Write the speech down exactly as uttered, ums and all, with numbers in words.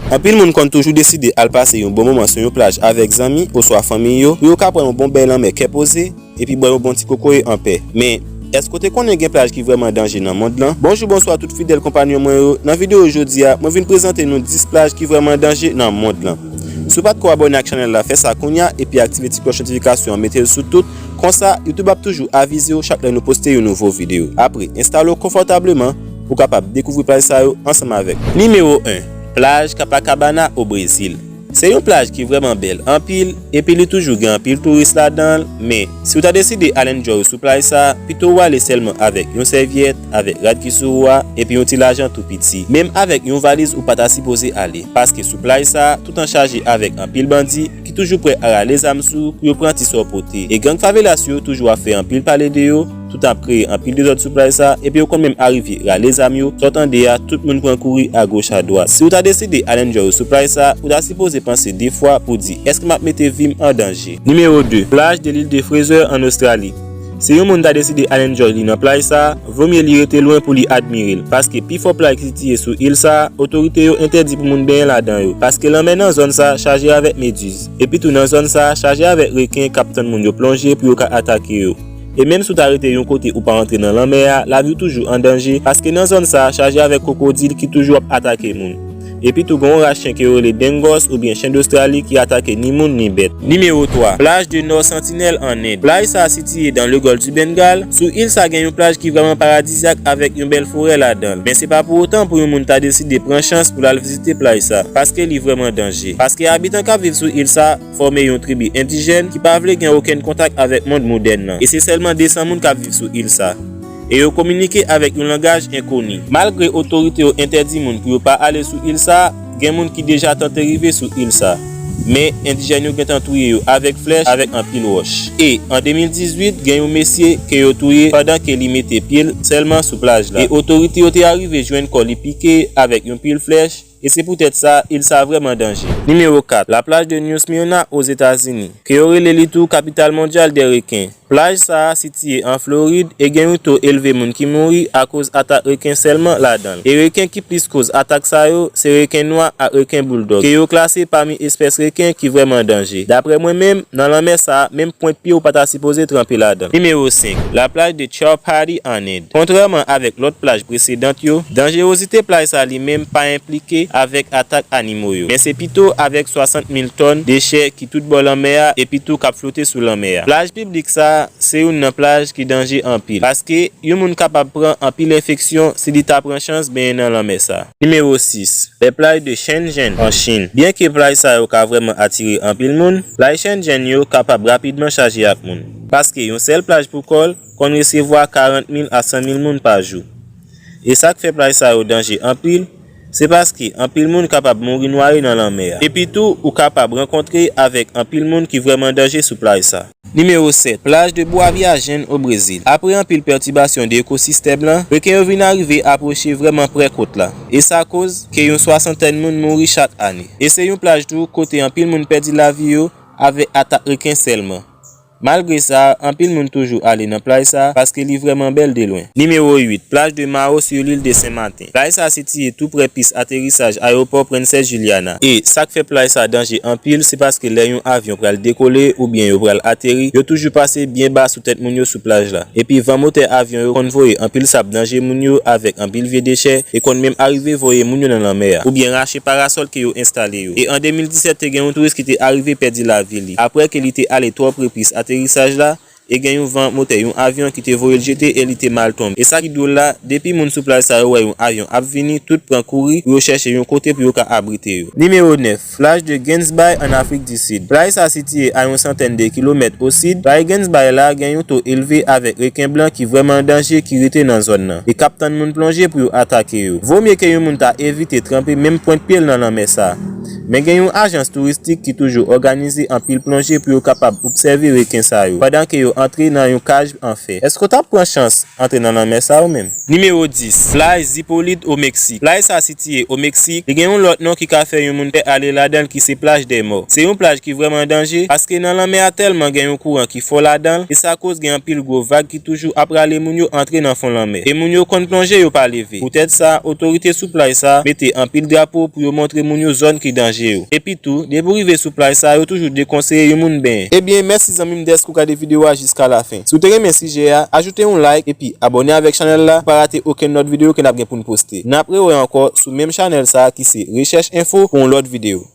Anpil moun konn toujou deside al pase yon bon moman sou yon plaj avèk zanmi oswa fanmi yo, pou yo ka pran yon bon bèy lanmè kè poze, epi bwè yon bon ti kokoye anpè. Men, èske w te konnen gen plaj ki vrèman danje nan mond lan? Bonjou, bonswa tout fidèl konpanyon mwen yo. Nan videyo jodi a, mwen vin prezante nou dis plaj ki vrèman danje nan mond lan. Si w pa t ko abòne ak chanèl la, fè sa kounye a, epi aktive ti klòch notifikasyon an, mete l sou tout. Konsa, YouTube ap toujou avize w chak lè nou poste yon nouvo videyo. Apre, enstale w konfòtableman pou w kapab dekouvri plaj sa yo ansanm avèk nou. Nimewo en, plaj Copacabana o Brezil. Se yon plaj ki vrèman bèl anpil, epi li toujou gen anpil touris ladan l, men si w ta deside al enjoy w sou plaj sa, pito w ale sèlman avèk yon sèvyèt, avèk rad ki sou ou a, epi yon ti lajan tou piti. Menm avèk yon valiz ou pa ta sipoze ale, paske sou plaj sa, tout tan chaje avèk anpil bandi ki toujou prè a rale zam sou ou pou yo pran ti sa w pote. E gang favelas yo toujou ap fè anpil pale de yo, tout ap kreye anpil dezòd sou plaj sa, epi yo konn menm arive rale zam yo, sa w tande a, tout moun pran kouri agoch adwat. Si w ta deside al enjoy w sou plaj sa, ou ta sipoze panse de fwa pou di, èske m ap mete vi m an danje? Nimewo de, plaj de l'île de Fraser an Ostrali. Si yon moun ta deside al enjoy li nan plaj sa, vomye li rete lwen pou li admire l, paske pifò plaj ki sitiye sou il sa, otorite yo entèdi pou moun benyen ladan yo, paske lanmè nan zòn sa chaje avèk mediz. Epi tou nan zòn sa chaje avèk reken k ap tann moun yo plonje pou yo ka atake yo. E menm si w ta rete yon kote ou pa antre nan lanmè a, lavi w toujou an danje, paske nan zòn sa chaje avèk kwokodil ki toujou ap atake moun. Epi tou gen yon ras chen ke yo rele Dengos oubyen chen d'Ostrali ki atake ni moun ni bèt. Nimewo twa, plaj de Nò Santinèl an End. Plaj sa sitiye dans le Golfe du Bengale. Sou il sa gen yon plaj ki vrèman paradizyak avèk yon bèl forè ladan l. Men se pa pou otan pou yon moun ta deside pran chans pou l al vizite plaj sa, paske li vrèman danje. Paske abitan k ap viv sou il sa fòme yon tribi endijèn ki pa vle gen okenn kontak avèk mond modèn nan. E se sèlman de san moun k ap viv sou il sa. E yo kominike avèk yon langaj enkoni. Malgre otorite yo entèdi moun pou yo pa ale sou il sa, gen moun ki deja tante rive sou il sa. Men, endijèn yo gentan touye yo avèk flèch, avèk anpil wòch. E, an de mil dizuit, gen yon mesye ke yo touye pandan ke li mete pye l sèlman sou plaj la. E otorite yo te arive jwenn kò li pike avèk yon pil flèch, e se poutèt sa, il sa vrèman danje. Nimewo kat, la plaj de New Smyrna Ozetazini, ke yo rele li tou kapital mondyal dè reken. Plaj sa a sitiye an Florid e gen yon to elve moun ki mouri akoz atak reken sèlman ladan l. E reken ki plis koz atak sa yo, se reken nwa ak reken bouldòg, ke yo klase pami espès reken ki vrèman danje. Daprè mwen menm, nan lanmè sa a, menm pwent pye w pa ta sipoze tranpe ladan l. Nimewo senk, la plaj de Chowpatty an End. Kontrèman avèk lòt plaj presedant yo, danjerozite plaj sa li menm pa enplike avèk atak animo yo, men se pito avèk swasant mil tòn dechè ki tout bò lanmè a epi tou k ap flote sou lanmè a. Plaj piblik sa a se youn nan plaj ki danje anpil, paske yon moun kapab pran anpil enfeksyon si li ta pran chans benyen nan lanmè sa. Nimewo sis, les plages de Shenzhen an Chin. Byenke plaj sa yo ka vrèman atire anpil moun, plaj Shenzhen yo kapab rapidman chaje ak moun, paske yon sèl plaj pou kò l konn resevwa karant mil a san mil moun pa jou. E sa k fè plaj sa yo danje anpil, se paske anpil moun kapab mouri nwaye nan lanmè a. Epi tou, ou kapab rankontre avèk anpil moun ki vrèman danje sou plaj sa. Nimewo sèt, plaj de Boa Viagem o Brezil. Apre anpil pètibasyon de ekosistèm lan, reken yo vin arive apwoche vrèman prè kot la. E sa koz ke yon swasantèn moun mouri chak ane. E se yon plaj tou kote anpil moun pèdi lavi yo avèk atak reken sèlman. Malgre sa, anpil moun toujou ale nan plaj sa paske li vrèman bèl de lwen. Nimewo uit, plaj de Mao sur l'île de Saint-Martin. Plaj sa sitiye tou prè pis aterisaj ayewopò Princess Juliana. E sa k fè plaj sa danje anpil, se paske lè yon avyon pral dekole oubyen yo pral ateri, yo toujou pase byen ba sou tèt moun yo sou plaj la. Epi van motè avyon yo konn voye anpil sab nan je moun yo avèk anpil vye dechè e konn menm arive voye moun yo nan lanmè a, oubyen rache parasòl ke yo enstale yo. E an de mil disèt, te gen yon touris ki te arive pèdi lavi li, apre ke li te ale twò pre pis aterisaj la, e gen yon van motè yon avyon ki te voye l jete e li te mal tonbe. E sa ki dwòl la, depi moun sou plaj sa yo wè yon avyon ap vini, tout pran kouri pou yo chèche yon kote pou yo ka abrite yo. Nimewo nèf, plaj de Gansbaye an Afrik di Sid. Plaj sa sitiye a yon santèn de kilomèt o sid. Plaj Gansbaye la gen yon to elve avèk reken blan ki vrèman danje ki rete nan zòn nan e k ap tann moun plonje pou yo atake yo. Vomye ke yon moun ta evite tranpe menm pwent pye l nan lanmè sa. Men gen yon ajans touristik ki toujou òganize anpil plonje pou yo kapab obsève reken sa yo, pandan ke yo antre nan yon kaj an fè. Èske w t ap pran chans antre nan lanmè sa ou menm? Nimewo dis, plaj Zipolit o Meksik. Plaj sa sitiye o Meksik, li gen yon lòt non ki ka fè yon moun pè ale ladan l ki se plaj dè mò. Se yon plaj ki vrèman danje, paske nan lanmè a tèlman gen yon kouran ki fò ladan l, e sa koz gen anpil gwo vag ki toujou ap rale moun yo antre nan fon lanmè. E moun yo konn plonje yo pa leve. Poutèt sa, otorite sou plaj sa mete anpil drapo pou yo montre moun yo zòn ki danje yo. Epi tou, depi w rive sou plaj sa, yo toujou dekonseye yon moun benyen. Ebyen, mèsi zanmi m dèske w gade videyo a jiska lafen. Si w te renmen sijè a, ajoute yon like epi abòne avèk chanèl la pou pa rate okenn lòt videyo ke n ap gen pou n poste. N ap rewè ankò sou menm chanèl sa ki se Rechèch Enfo pou yon lòt videyo.